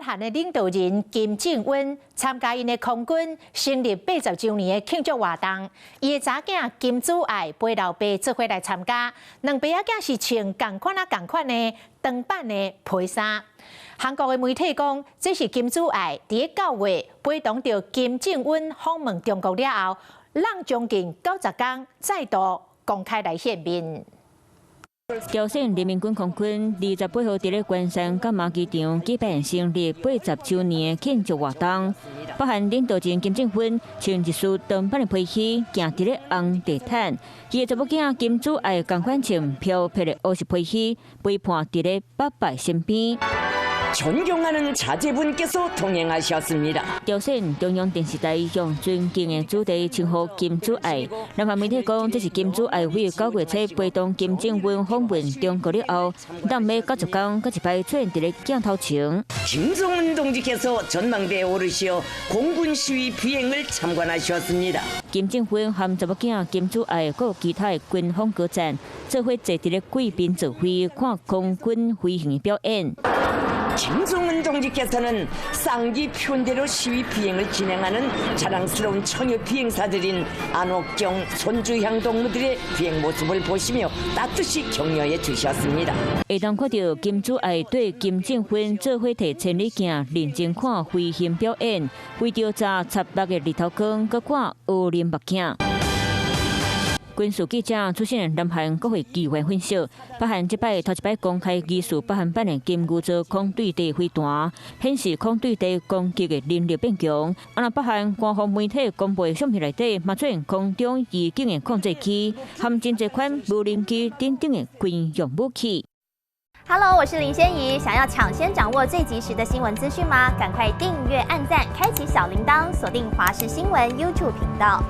韓的領導人金正恩參加𪜶的空軍成立80週年的慶祝活動，伊的查囝金主愛陪老爸做伙來參加，兩爸仔囝是穿仝款啊仝款的長版的皮衫。韓國的媒體講，這是金主愛佇9月陪同著金正恩訪問中國了後，挵將近90工再度公開來現面。朝鮮人民軍空軍28號佇咧關山甲馬機場舉辦成立80週年的慶祝活動，北韓領導人金正恩穿一束長版的皮衣，行佇咧紅地毯。伊的查某囝金主愛仝款穿飄飄的烏色皮衣，陪伴佇咧爸爸身邊。 존경하는 자제분께서 동행하셨습니다. 朝鮮中央電視台用尊敬的子弟稱呼金主愛。南韓媒體講，這是金主愛為9月初陪同金正恩訪問中國了後，挵欲90工，閣一擺出現佇咧鏡頭前。 김정은 동지께서 전망대에 오르시어 공군 시위 비행을 참관하셨습니다. 金正恩和查某囝金主愛，閣有其他的軍方高層，做伙坐佇咧貴賓座位看空軍飛行的表演。 김정은 동지께서는 쌍기 편대로 시위 비행을 진행하는 자랑스러운 처녀 비행사들인 안옥경, 손주향 동무들의 비행 모습을 보시며 따뜻이 격려해 주셨습니다. 會當看著金主愛對金正恩做伙提千里鏡，認真看飛行表演，飛著紮插目的日頭光，閣看烏輪目鏡。軍事記者出身的南韓國會議員分析，北韓這擺頭一擺公開疑似北韓版的金牛座空對地飛彈，顯示空對地攻擊的能力變強。啊，若北韓官方媒體公布的相片內底，嘛出現空中預警的控制區，含真濟款無人機等等的軍用武器。 Hello，我是林仙怡，想要搶先掌握最及時的新聞資訊嗎？趕快訂閱、按讚、開啟小鈴鐺，鎖定華視新聞 YouTube 頻道。